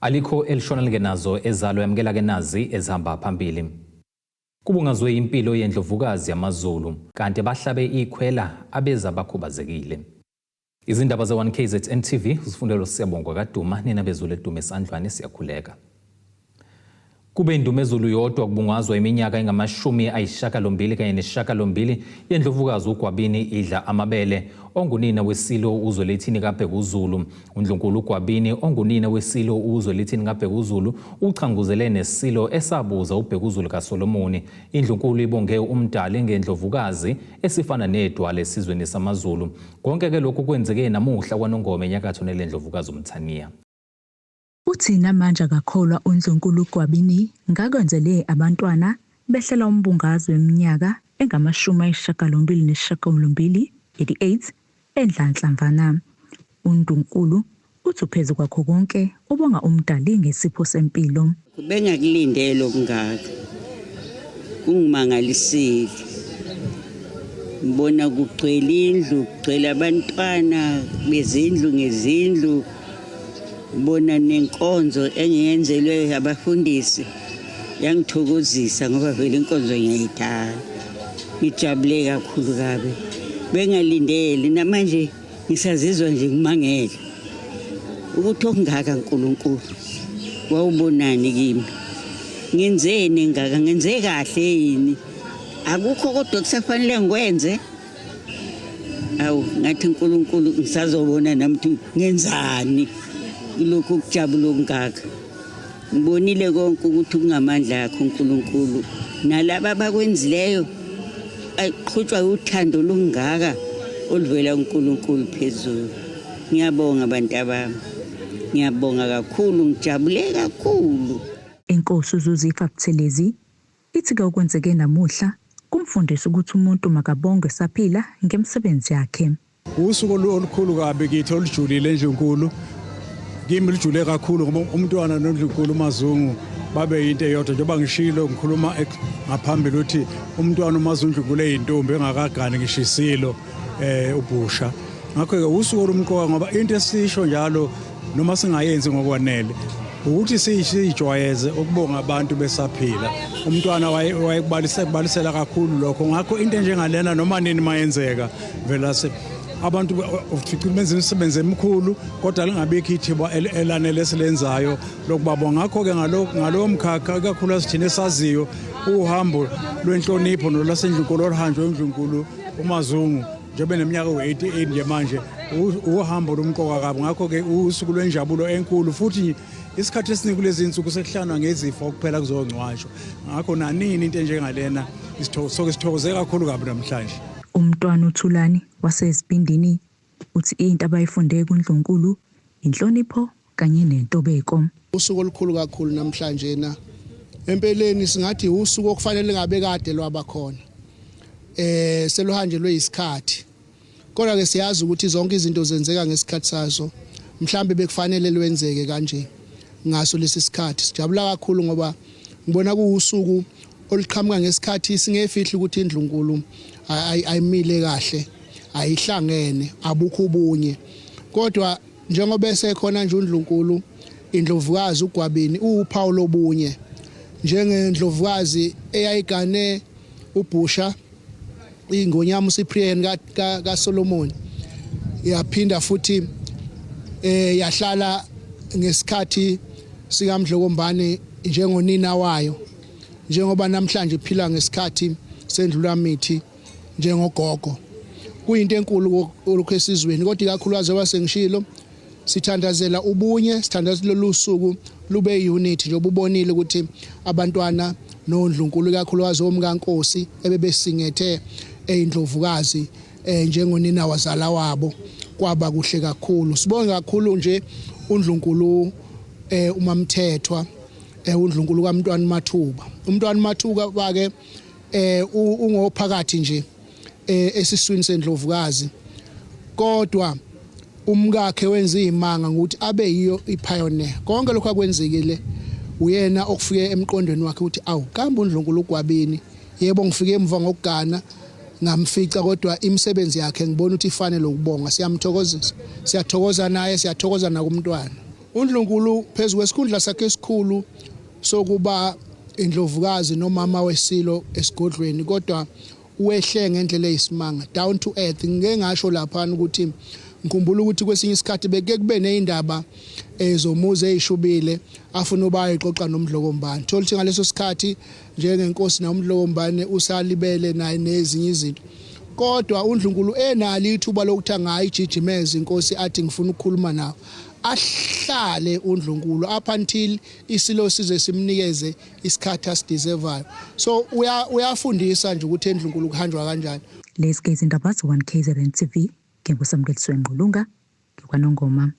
Alikho elishona lingenazo ezalo yamukela ke nazi ezihamba phambili. Kubungazwe impilo yendlovukazi yamaZulu kanti bahlabe ikhwela abeza bakhubazekile. Izindaba ze-1KZN TV uzifundelwa Siyabongwa kaDuma nina bezulu edume esandlwane siyakhuleka. Kube indumezulu yodwa kubungazwa iminyaka engamashumi ayishakalombili kanye neshakalombili yendlovukazi uGwabini idla amabele ongunina wesilo uZwelithini kaBhekuzulu. UNdlunkulu uGwabini ongunina wesilo uZwelithini kaBhekuzulu uchanguzele nesilo esabuza uBhekuzulu kaSolomoni. Indlunkulu ibonge uMdali ngendlovukazi esifana nedwala esizweni samaZulu. Konke-ke lokhu kwenzeke namuhla kwaNongoma enyakatho nelendlovukazi uMthaniya. Uthi namanje akakholwa uNdlunkulu uGwabini ngakwenzele abantwana behlela umbungazo weminyaka engama-88, 88, eNhlanhlamvana. UNdunkulu uthi uphezu kwakho konke ubonga uMdali ngesipho sempilo. Bengakulindele okungaka. Kungimangalisile. Ngibona kugcwele indlu, kugcwele abantwana bezindlu ngezindlu. Ngibona nenkonzo engiyenzelwe abafundisi yangithokozisa ngoba vele inkonzo ngiyayithanda. Ngijabule kakhulu kabi. Bengalindele namanje ngisazizwa nje ngimangele ukuthi okungaka uNkulunkulu wawubonani kimi ngenzeni ngaka ngenze kahle yini akukho kodwa kusafanele ngikwenze awu ngathi uNkulunkulu ngisazobona nami ukuthi ngenzani kulokhu kujabula okungaka Ngibonile konke ukuthi kungamandla akho uNkulunkulu nalaba abakwenzileyo aqhutshwa uthando olungaka oluvela kuNkulunkulu phezulu. Ngiyabonga bantu abami. Ngiyabonga kakhulu, ngijabule kakhulu. Inkosi uZuzifa Buthelezi ithi-ke okwenzeke namuhla kumfundise ukuthi umuntu makabongwe esaphila ngemisebenzi yakhe. Usuku olukhulu kabi kithi olujulile endlunkulu kimi lujule kakhulu ngoba umntwana nondlunkulu uMazungu babe yinto eyodwa njengoba ngishilo ngikhuluma ngaphambili ukuthi umntwana uMazungu ndlunkulu eyintombi engakagani ngisho isilo eh ubhusha ngakho-ke usuku olumqoka ngoba into esisho njalo noma singayenzi ngokwanele ukuthi siyijwayeze ukubonga abantu besaphila umntwana wayekubalisela kubalisela kakhulu lokho ngakho into enjengalena noma nini mayenzeka vela se abantu ufica benza imisebenzi emikhulu kodwa lingabikho ithiba elanele esilenzayo lokubabonga ngakho-ke ngalowo mkhakha ikakhulukazi thina esaziyo uhambo lwenhlonipho nolwasendlunkulu oluhanjwe undlunkulu umazungu njengoba eneminyaka ewu-88 nje manje uhambo lumqoka kabi ngakho-ke usuku lwenjabulo enkulu futhi isikhathi esiningi kulezi nsuku sekuhlanwa ngezifo kuphela kuzongcwatshwa ngakho nanini into enjengalena soke sithokoze kakhulu kabi namhlanje. Umntwana uThulani waseZibindini uthi into abayifunde kuNdlunkulu inhlonipho kanye nentobeko. Usuku olukhulu kakhulu namhlanje na empeleni singathi usuku okufanele ngabe kade lwaba khona eh seluhanjelwe isikhathi kodwa ke siyazi ukuthi zonke izinto zenzeka ngesikhathi sazo mhlambe bekufanele lwenzeke kanje ngaso lesi sikhathi sijabula kakhulu ngoba ngibona kuwusuku oluqhamuka ngesikhathi singefihli ukuthi indlunkulu ayimile kahle ayihlangene abukho ubunye kodwa Njengoba esekhona nje uNdlunkulu iNdlovukazi uGwabini uwuphawu lobunye njengendlovukazi eyayigane uBhusha iNgonyama uCyprian kaSolomon yaphinda futhi eh yahlala ngesikhathi sikaMdlokombane njengonina wayo njengoba namhlanje iphila ngesikhathi sendlulamithi njengogogo kuyinto enkulu lokhu esizweni kodwa ikakhulukazi abasengishilo sithandazela ubunye sithandazela lolu suku lube unit njengoba ubonile ukuthi abantwana nondlunkulu ikakhulukazi omkankosi ebebesingethe eyindlovukazi eh njengonina wazala wabo kwaba kuhle kakhulu sibonge kakhulu nje undlunkulu eh umamthethwa eh undlunkulu kaMntwana Mathuba umntwana Mathuba bake eh ungophakathi nje eh esiswini sendlovukazi kodwa umkakhe wenza izimanga ngokuthi abe yiyo ipioneer konke lokho akwenzekile uyena okufike emqondweni wakhe ukuthi awu kambe uNdlunkulu uGwabini yebo ngifike emva ngokugana ngamfica kodwa imisebenzi yakhe ngibona ukuthi ifanele ukubonga siyamthokozisa siyathokoza naye siyathokoza nakumntwana. UNdlunkulu phezu kwesikhundla sakhe esikhulu sokuba indlovukazi nomama wesilo esigodlweni, kodwa wehle ngendlela eyisimanga, down to earth. Ngike ngasho lapha ukuthi ngikhumbula ukuthi kwesinye isikhathi beke kube nezindaba ezomuzi ezishubile afuna uba ayixoxa noMdlokombane. Thola ukuthi ngaleso sikhathi njengenkosi noMdlokombane usalibele naye nezinye izinto, kodwa uNdlunkulu enalo ithuba lokuthi angayijijimeza inkosi athi ngifuna ukukhuluma nawe, ahlale uNdlunkulu up until isilo size simnikeze isikhathi asideservayo. So uyafundisa nje ukuthi eNdlunkulu kuhanjwa kanjani. Lezi ke izindaba ze-1 KZN TV, nginguSamukeliso Ngqulunga, ngikwaNongoma.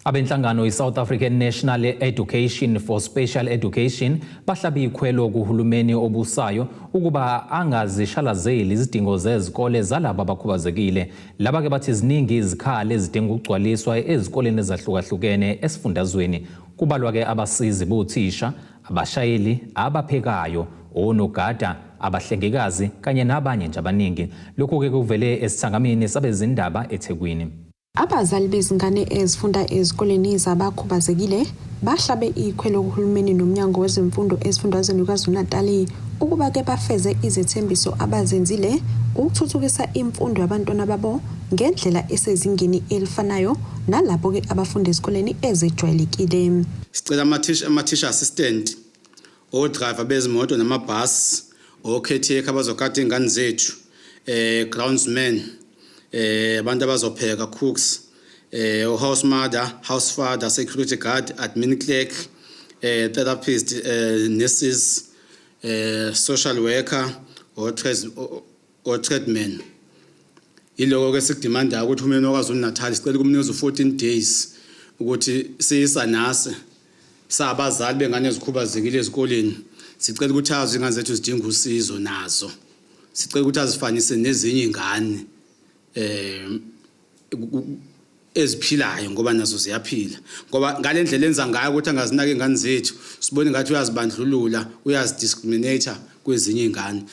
Abenhlangano i-South African National Education for Special Education bahlabe ikhwelo kuhulumeni obusayo ukuba angazishalazeli izidingo zezikole zalabo abakhubazekile. Laba-ke bathi ziningi izikhala ezidinga ukugcwaliswa ezikoleni ezahlukahlukene esifundazweni. Kubalwa-ke abasizi bothisha, abashayeli, abaphekayo, onogada, abahlengikazi kanye nabanye nje abaningi. Lokhu-ke kuvele esithangamini sabezindaba eThekwini. Abazali bezingane ezifunda ezikoleni zabakhubazekile bahlabe ikhwelo kuhulumeni nomnyango wezemfundo esifundazweni KwaZulu-Natali ukuba-ke bafeze izethembiso abazenzile ukuthuthukisa imfundo yabantwana babo ngendlela esezingeni elifanayo nalabo-ke abafunda ezikoleni ezejwayelekile. Sicela ama-teacher assistant, o-driver bezimoto namabhasi, o-caretaker abazogada iy'ngane zethu, groundsman, abantu abazopheka, cooks, house mother, house father, security guard, admin clerk, therapist, nurses, social worker or tradesman. Yiloko ke sikudemandayo ukuthi uhulumeni waKwaZulu Natal sicela ukumnikeza u-14 days ukuthi siyisanase sabazali bengane ezikhubazekile ezikoleni, sicela ukuthi azi ingane zethu zidinga usizo nazo, sicela ukuthi azifanise nezinye ingane eziphilayo ngoba nazo ziyaphila, ngoba ngale ndlela enza ngayo ukuthi angazinaki ingane zethu sibone ngathi uyazibandlulula, uyazidiscriminate kwezinye ingane.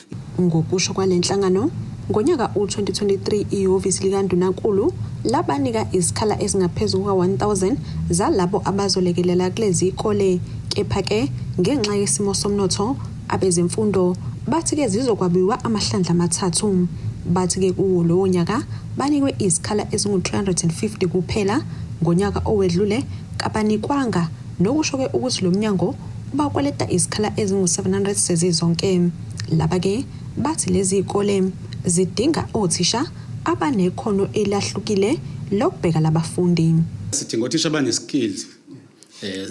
Ngokusho kwale nhlangano, ngonyaka u-2023 ihhovisi likaNdunankulu labanika izikhala ezingaphezu kuka-1000 zalabo abazolekelela kulezi zikole, kepha-ke ngenxa yesimo somnotho abezemfundo bathi-ke zizokwabiwa amahlandla amathathu. Bathi-ke kuwo lowo nyaka banikwe izikhala ezingu-350 kuphela, ngonyaka owedlule kabanikwanga, nokusho-ke ukuthi lo mnyango ubakweleta izikhala ezingu-700 sezizonke. Laba-ke bathi lezi zikole zidinga othisha abanekhono elahlukile lokubheka labafundi. Sidinga othisha abane-skills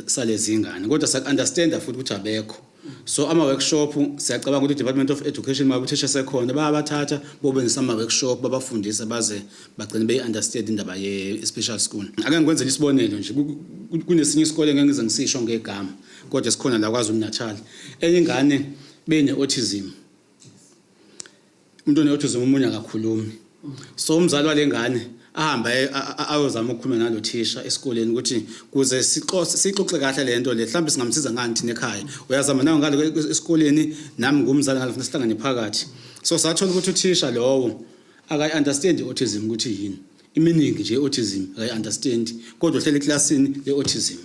salezi ingane, kodwa siya-understanda futhi ukuthi abekho, so ama-workshop siyacabanga ukuthi i-Department of Education uma uthisha sekhona bayabathatha bobenzisa ama-workshop, babafundise baze bagcine beyi-understand indaba ye-special school. Ake ngikwenzele isibonelo nje, kunesinye isikole, ngeke ngize ngisisho ngegama, kodwa sikhona la KwaZulu Natal, enye ingane bene-autism. Umuntu one-autism omunye akakhulumi, so umzali wale ngane ahambe ayozama ukukhuluma nalo thisha esikoleni ukuthi kuze sixoxe kahle le nto le, mhlawumbe singamsiza ngani thina ekhaya. Uyazama nawe ngale esikoleni, nami ngumzali ngale, funa sihlangane phakathi. So sathola ukuthi uthisha lowo akayi-understand i-autism ukuthi yini, iminingi nje i-autism akayi-understand, kodwa uhleli eklasini le-autism.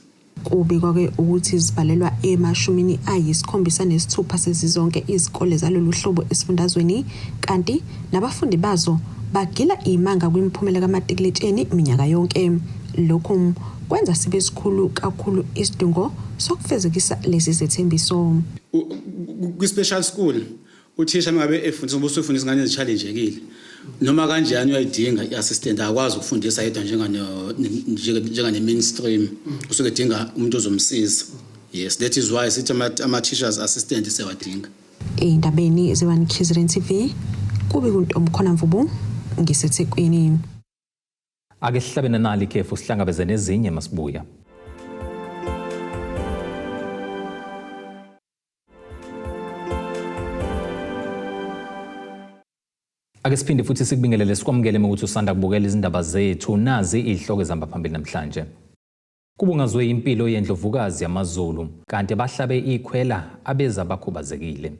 Kubikwa-ke ukuthi zibalelwa e-76 sezizonke izikole zalolu hlobo esifundazweni, kanti nabafundi bazo bagila imanga kwimiphumela kamatikuletsheni minyaka yonke. Lokhu kwenza sibe sikhulu kakhulu isidingo sokufezekisa lezi zethembiso. Kwi-special school uthisha mangabe efundisa, ngoba usufundisa ingane ezi-challenge-ekile, noma kanjani uyayidinga i-assistant, akwazi ukufundisa yedwa njengane-mainstream, usuke edinga umuntu ozomsiza. Yes, that is why sithi ama-teachers assistant siyawadinga. Ey'ndabeni ze-1 KZN TV, kube kuntomkhona Mvubu, ngiseThekwini. Ake sihlabe nanali ikhefu, sihlangabeze nezinye masibuya. Ake siphinde futhi sikubingelele, sikwamukele ukuthi usanda kubukela izindaba zethu. Nazi izihloko ezihamba phambili namhlanje. Kubungazwe impilo yendlovukazi yamaZulu, kanti bahlabe ikhwela abeza bakhubazekile.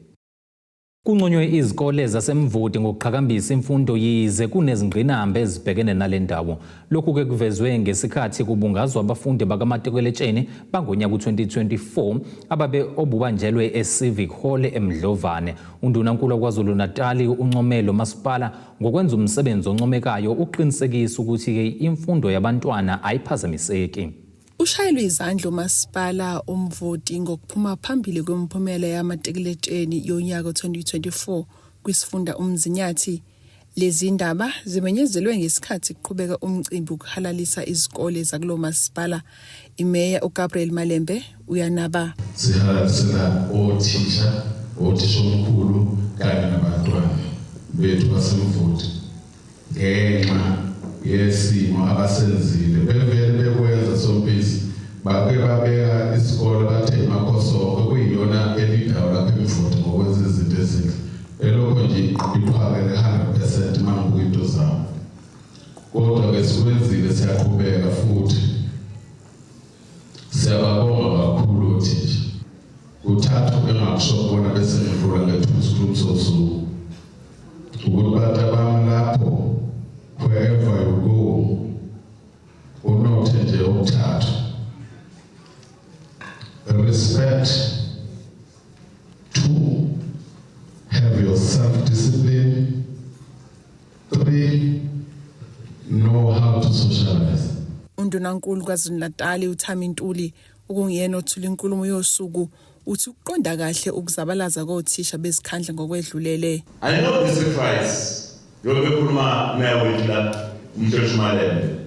Kunconywe izikole zaseMvoti ngokuqhakambisa imfundo yize kunezingqinamba ezibhekene nale ndawo. Lokhu-ke kuvezwe ngesikhathi kubungazwa abafundi bakamatikuletsheni bangonyaka u-2024 ababe obubanjelwe e-Civic Hall eMdlovane. UNdunankulu waKwaZulu-Natali uncome lo masipala ngokwenza umsebenzi oncomekayo uqinisekisa ukuthi-ke imfundo yabantwana ayiphazamiseki. Ushayelwe izandla uMasipala uMvoti ngokuphuma phambili kwemiphumela yamatikuletsheni yonyaka 2024 kwisifunda uMzinyathi. Lezi ndaba zimenyezelwe ngesikhathi kuqhubeka umcimbi wokuhalalisa izikole zakulo masipala. IMeya uGabriel Malembe uyanaba. Sihalalisela othisha, othishomkhulu kanye nabantwana bethu baseMvoti ngenxa yesimo abasenzile. Bevele bekwenza sompisi, bake babeka isikole bathe Makhosonke kuyiyona elidawo lapha eMvoti ngokwenza izinto ezinhle. Elokho nje iqhwakele 100% uma ngibuka into zabo. Kodwa-ke sikwenzile, siyaqhubeka futhi siyababonga kakhulu othisha. Kuthathu engakusho kubona bese ngidlula ngethusi sosuku ukuthi bantu abami lapho, wherever you go, unothe nje okuthathu: respect, two, have your self discipline, three, know how to socialize. UNdunankulu KwaZulu-Natal uThami Ntuli, okunguyena othula inkulumo yosuku, uthi ukuqonda kahle ukuzabalaza kothisha bezikhandla ngokwedlulele. I know the sacrifice. Njengoba bekhuluma meya wethu la, uMhlonishwa Malembe.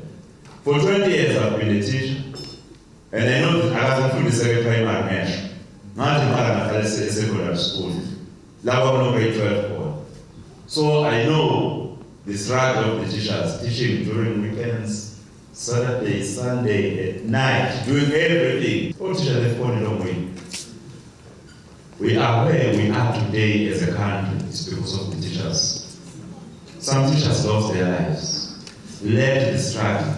For 20 years I've been a teacher. And I know akaze ngifundise primary ngisho. Ngathi ngiqala ngaqala e-secondary school. La kwakuno grade 12 khona. So I know the struggle of the teachers teaching during weekends, Saturday, Sunday, at night, doing everything. Othisha, they've gone a long way. We are where we are today as a country is because of the teachers. Some teachers lost their lives, led the struggle.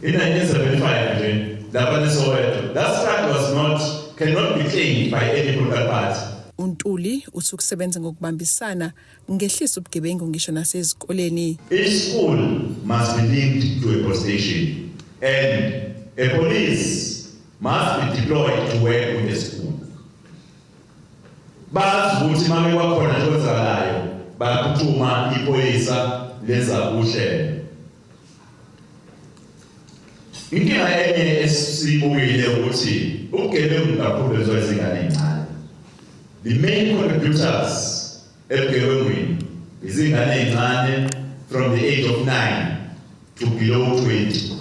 In 1975, nje, lapha eSoweto, that struggle was not, cannot be claimed by any political party. UNtuli uthi ukusebenza ngokubambisana kungehlisa ubugebengu ngisho nasezikoleni. Each school must be linked to a police station and a police must be deployed to work with the school. Bazi ukuthi uma kwakhona nje okwenzakalayo, bayaphuthuma iphoyisa lenza uhlelo. Inkinga enye esibukile ukuthi ubugebengu kakhulu benziwa izingane ey'ncane. The main contributors ebugebengwini izingane ey'ncane from the age of 9 to below 20.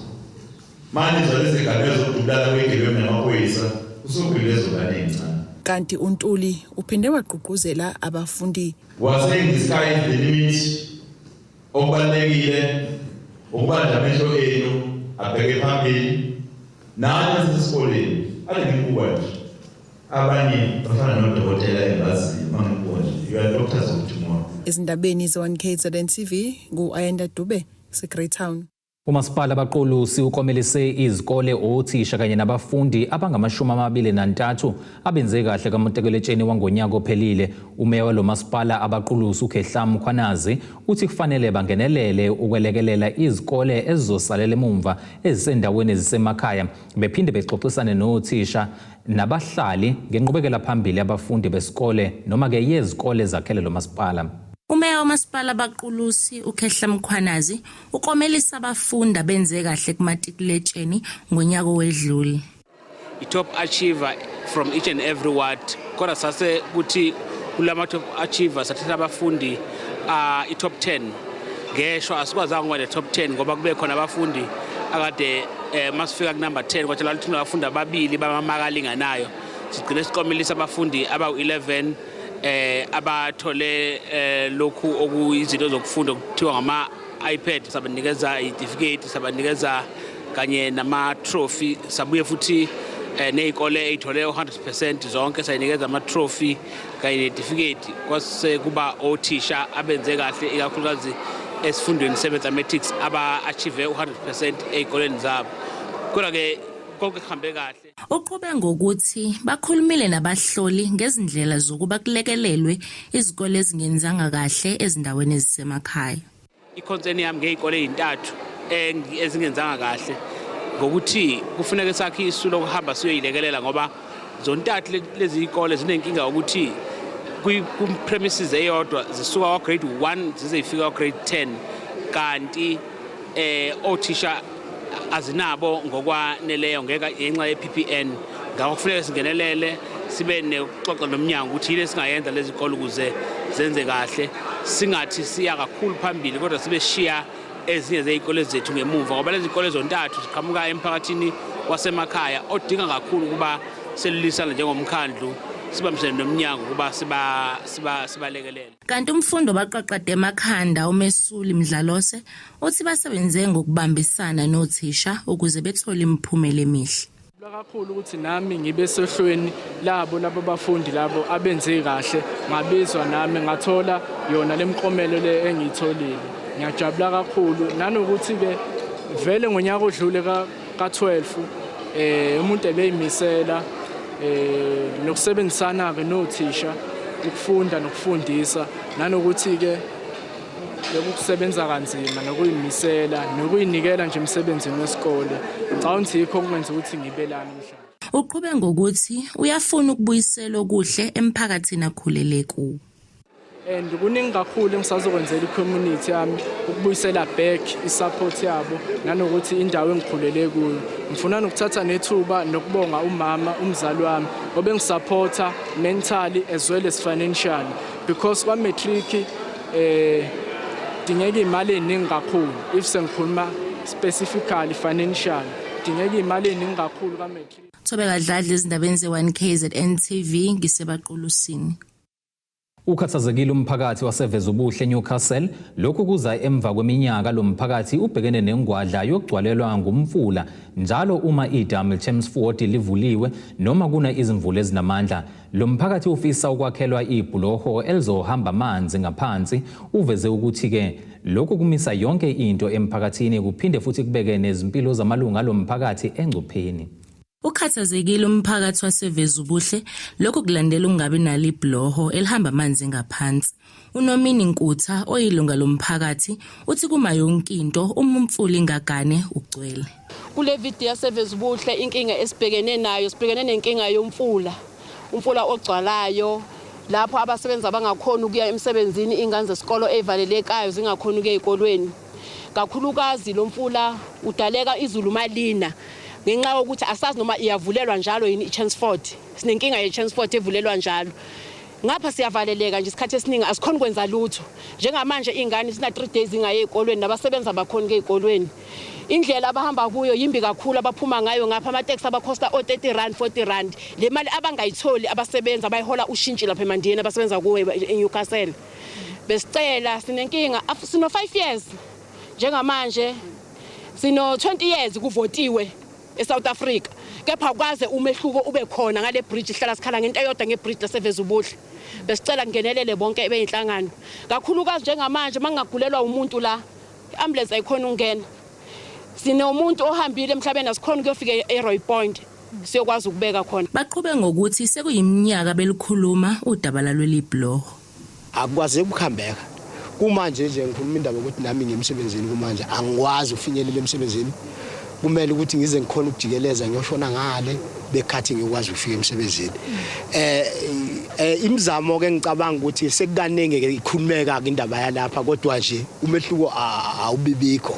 Manje lezi ngane zokudubulana kwegebengu namaphoyisa kusuke lezo ngane ey'ncane. Kanti uNtuli uphinde wagqugquzela abafundi. We are saying the sky is the limit. Okubalulekile ukubanja amehlo enu abheke phambili. Nani esesikoleni ade ngibuka nje, abanye bafana nodokotela engaziyo. Uma ngibuka nje, you are doctors of tomorrow. Ezindabeni ze-1 KZN TV, ngu-Ayanda Dube, seGreytown. Umasipala Abaqulusi uklomelise izikole, othisha kanye nabafundi abangama-23 abenze kahle kamatikuletsheni wangonyaka ophelile. Umeya walo masipala Abaqulusi uKhehla Mkhwanazi uthi kufanele bangenelele ukwelekelela izikole ezizosalela emumva ezisendaweni ezisemakhaya, bephinde bexoxisane nothisha nabahlali ngenqubekela phambili abafundi besikole noma-ke yezikole zakhele lo masipala. Umeya wamasipala Abaqulusi uKhehla Mkhwanazi uklomelisa abafundi abenze kahle kumatikuletsheni ngonyaka owedlule. I-top achiever from each and every ward, kodwa sase kuthi kulama top achiever sathatha abafundi i-top 10. Ngeshwa asikwazanga ukuba ne-top 10 ngoba kube khona abafundi akade masifika ku-number 10 kwathola ukuthi kunabafundi ababili bamamaka alinganayo. Sigcine siklomelisa abafundi abawu-11 abathole lokhu okuyizinto zokufunda okuthiwa ngama iPad. Sabanikeza izitifiketi, sabanikeza kanye nama trophy. Sabuye futhi nezikole ezithole 100% zonke sayinikeza ama trophy kanye nezitifiketi. Kwase kuba othisha abenze kahle ikakhulukazi esifundweni se-mathematics aba achieve u100% ezikoleni zabo. Kodwa ke konke kuhambe kahle. Uqhube ngokuthi bakhulumile nabahloli ngezindlela zokuba kulekelelwe izikole ezingenzanga kahle ezindaweni ezisemakhaya. I-concern yami ngey'kole ey'ntathu ezingenzanga kahle ngokuthi kufuneka sakhe isu lokuhamba siyoyilekelela ngoba zontathu lezi zikole zinenkinga yokuthi ku-premises eyodwa zisuka kwa-grade 1 zize zifika kwa-grade 10 kanti othisha azinabo ngokwaneleyo ngeka ngenxa ye-PPN. Ngakho kufuneka singenelele sibe nekuxoxa nomnyango ukuthi yini esingayenza lezi zikole ukuze zenze kahle, singathi siya kakhulu phambili kodwa sibe sishiya ezinye zey'kole zethu ngemuva, ngoba lezi zikole zontathu ziqhamuka emphakathini wasemakhaya odinga kakhulu ukuba selulisana njengomkhandlu sibambisene nomnyango ukuba sibalekelele. Kanti umfundi obaqaqade emakhanda uMesuli Mdlalose uthi basebenze ngokubambisana nothisha ukuze bethole imiphumela emihle. Kakhulu ukuthi nami ngibe sohlweni labo labo bafundi labo abenze kahle, ngabizwa nami ngathola yona lemklomelo le engiyitholile. Ngiyajabula kakhulu nanokuthi ke vele ngonyaka odlule ka-12 umuntu ebeyimisela nokusebenzisana ke nothisha ukufunda nokufundisa, nanokuthi ke lokusebenza kanzima nokuyimisela nokuyinikela nje emsebenzini wesikole. Ngicabanga ukuthi yikho okungenza ukuthi ngibe la namhlanje. Uqhube ngokuthi uyafuna ukubuyisela okuhle emphakathini akhulele kuwo. And kuningi kakhulu engisazokwenzela i-community yami, ukubuyisela back i-support yabo nanokuthi indawo engikhulele kuyo. Ngifuna nokuthatha nethuba nokubonga umama, umzali wami, obengisupporta mentally as well as financially, because kwa-matric dingeka imali eningi kakhulu. If sengikhuluma specifically financial, dingeka imali eningi kakhulu ka-matric. Thobeka Dladla, ezindabeni ze-1 KZN TV, ngiseBaqulusini. Ukhathazekile umphakathi waseVezubuhle eNewcastle. Lokhu kuza emva kweminyaka lo mphakathi ubhekene nengwadla yokugcwalelwa ngumfula njalo uma idamu Chelmsford livuliwe noma kuna izimvula ezinamandla. Lo mphakathi ufisa ukwakhelwa ibhuloho elizohamba amanzi ngaphansi. Uveze ukuthi-ke lokhu kumisa yonke into emphakathini, kuphinde futhi kubeke nezimpilo zamalungu alo mphakathi engcupheni. Ukhathazekile umphakathi waseVezubuhle, lokhu kulandela ukungabi nalo ibhuloho elihamba amanzi ngaphansi. UNomini Nkutha oyilunga lomphakathi uthi kuma yonke into uma umfula ingagane ugcwele. Kule video yaseVezubuhle, inkinga esibhekene nayo, sibhekene nenkinga yomfula. Umfula ogcwalayo lapho abasebenzi abangakhona ukuya emsebenzini, ingane zesikolo ezivalelekayo zingakhona ukuya ezikolweni. Kakhulukazi lo mfula udaleka izulu malina ngenxa yokuthi asazi noma iyavulelwa njalo yini i-Chelmsford. Sinenkinga ye-Chelmsford evulelwa njalo. Ngapha siyavaleleka nje isikhathi esiningi, asikhoni kwenza lutho. Njengamanje iy'ngane sina 3 days ingaye ey'kolweni, nabasebenzi abakhoni kuya ey'kolweni. Indlela abahamba kuyo yimbi kakhulu, abaphuma ngayo ngapha amateksi abakhosta o-30 rand, 40 rand. Le mali abangayitholi abasebenzi abayihola ushintshi lapha emandiyeni abasebenza kuwo eNewcastle. Besicela, sinenkinga, sino 5 years njengamanje, sino 20 years kuvotiwe eSouth Africa, kepha kwaze umehluko ube khona ngale bridge. Ihlala sikhala ngento eyodwa ngebridge laseVezubuhle. Besicela kungenelele bonke beyinhlangano, kakhulukazi njengamanje mangingagulelwa umuntu la, i-ambulance ayikhona ukungena. Sinomuntu ohambile emhlabeni, asikhona ukuyofika eRoy Point siyokwazi ukubeka khona. Baqhube ngokuthi sekuyiminyaka belikhuluma udaba lalweli bhuloho. Akukwazeki ukuhambeka kumanje nje. Ngikhuluma indaba yokuthi nami ngisemsebenzini, kumanje angikwazi ukufinyelela emsebenzini. Kumele ukuthi ngize ngikhona ukujikeleza ngiyoshona ngale bekhathi ngikwazi ukufika emsebenzini. Imizamo ke ngicabanga ukuthi sekukaningi ke ikhulumeka ke indaba yalapha, kodwa nje umehluko awubibikho.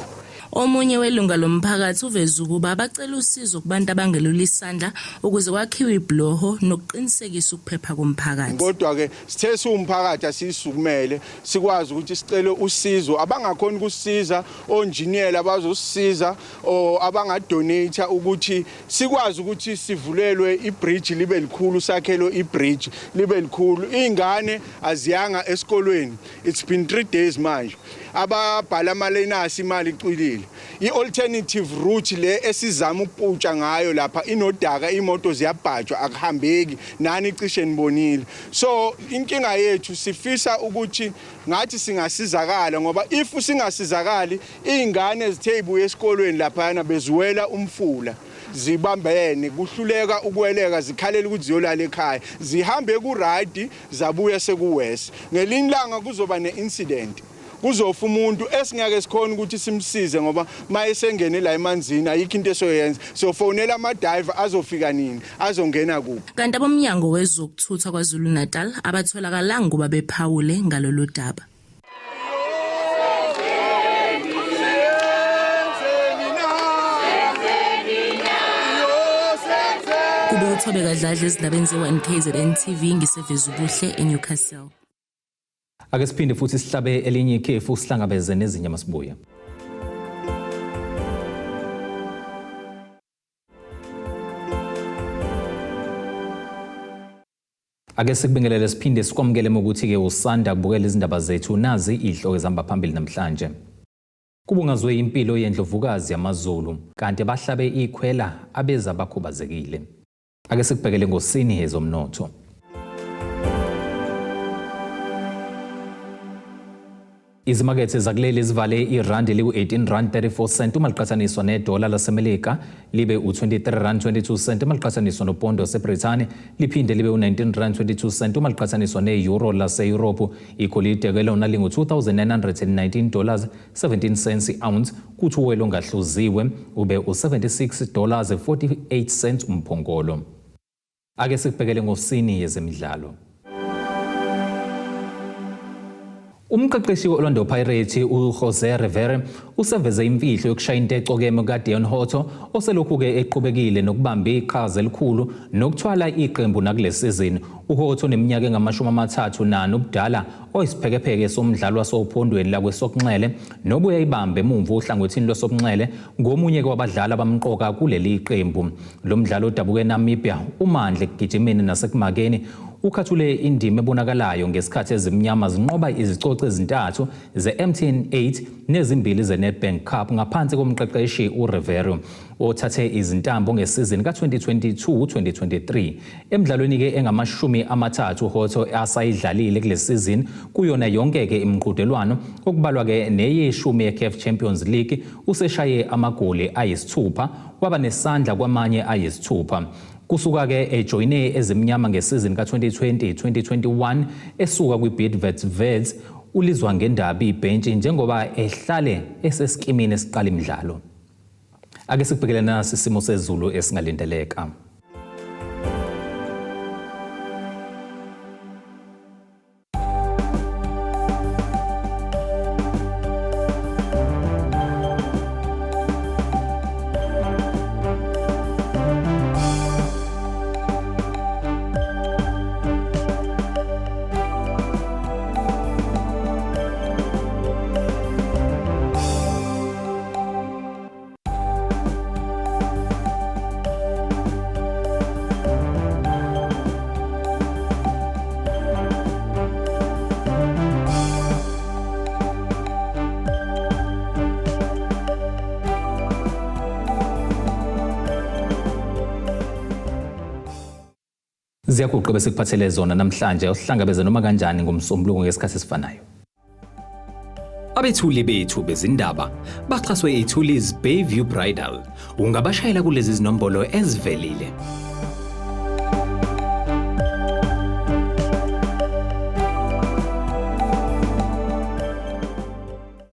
Omunye welunga lomphakathi uveze ukuba bacela usizo kubantu abangelula isandla ukuze kwakhiwe ibhuloho nokuqinisekisa ukuphepha komphakathi. Kodwa ke sithe siwumphakathi asisukumele, sikwazi ukuthi sicele usizo abangakhona ukusisiza, onjiniyela abazosisiza or abangadonate ukuthi sikwazi ukuthi sivulelwe ibridge libe likhulu, sakhelwe ibridge libe likhulu. Iy'ngane aziyanga esikolweni, it's been 3 days manje. Ababhala ama-learners imali icwilile. I-alternative route le esizama ukuputsha ngayo lapha inodaka, imoto ziyabhajwa, akuhambeki, nani cishe nibonile. So inkinga yethu, sifisa ukuthi ngathi singasizakala, ngoba if singasizakali, iy'ngane zithe ibuye esikolweni laphayana beziwela umfula. Zibambene, kuhluleka ukweleka, zikhalela ukuthi ziyolala ekhaya. Zihambe ku-right, zabuya sekuwesi. Ngelinye ilanga kuzoba ne-incident, kuzofa umuntu esingeke sikhona ukuthi simsize, ngoba mayesengene la emanzini ayikho into esoyenza. Sofonela ama-diver, azofika nini? Azongena kuphi? Kanti abomnyango wezokuthutha KwaZulu-Natal abatholakalanga ukuba bephawule ngalolu daba. Kube uThobeka Dladla ezindabeni ze-1 KZN TV, ngiseVezubuhle eNewcastle. Ake siphinde futhi sihlabe elinye ikhefu, sihlangabeze nezinye masibuya. Ake sikubingelele siphinde sikwamukele ukuthi-ke usanda kubukela izindaba zethu. Nazi izihloko ezihamba phambili namhlanje. Kubungazwe impilo yendlovukazi yamaZulu, kanti bahlabe ikhwela abeza bakhubazekile. Ake sikubhekele ngosini ezomnotho. Izimakethe zakuleli zivale irandi liku-18 rand 34 cent uma liqhathaniswa nedola laseMelika, libe u-23 rand 22 cent uma liqhathaniswa nopondo waseBrithani, liphinde libe u-19 rand 22 cent uma liqhathaniswa ne-euro laseYurophu. Igolide ke lona lingu-2919 dollars 17 cents i-ounce, kuthi uwelo ongahluziwe ube u-76 dollars 48 cents umphongolo. Ake sikubhekele ngosini yezemidlalo. Umqeqeshi we-Orlando Pirates uJose Rivera useveze imfihlo yokushaya into ecokeme kaDeon Hotto, oselokhu-ke eqhubekile nokubamba iqhaza elikhulu nokuthwala iqembu nakule sizini. UHotto oneminyaka engu-34 ubudala, oyisiphekepheke somdlalo wasophondweni lakwesokunxele nobuya ibambe emumva ohlangothini lwesokunxele, ngomunye wabadlali abamqoka kuleli qembu. Lo mdlalo odabuke eNamibia umandla ekugijimeni nasekumakeni ukhathule indima ebonakalayo ngesikhathi ezimnyama zinqoba izicoco ezintathu ze-MTN 8 nezimbili ze-Nedbank Cup ngaphansi komqeqeshi uRivero, othathe izintambo ngesizini ka-2022-2023. Emidlalweni-ke engu-30 uHotto asayidlalile kule sizini kuyona yonke-ke imiqhudelwano, okubalwa-ke neyeshumi ye-CAF Champions League, useshaye amagoli ayisithupha, waba nesandla kwamanye ayisithupha. Kusuka-ke ejoyine ezimnyama ngesizini ka-2020-2021 esuka kwi-Bidvest Wits, ulizwa ngendaba ibhentshi njengoba ehlale esesikimini esiqala imidlalo. Ake sikubhekele nasi isimo sezulu esingalindeleka. Ziyaguqa besikuphathele zona namhlanje. Usihlangabeze noma kanjani ngoMsombuluko ngesikhathi esifanayo. Abethuli bethu bezindaba baxhaswe iThulis Bayview Bridal. Ungabashayela kulezi zinombolo ezivelile.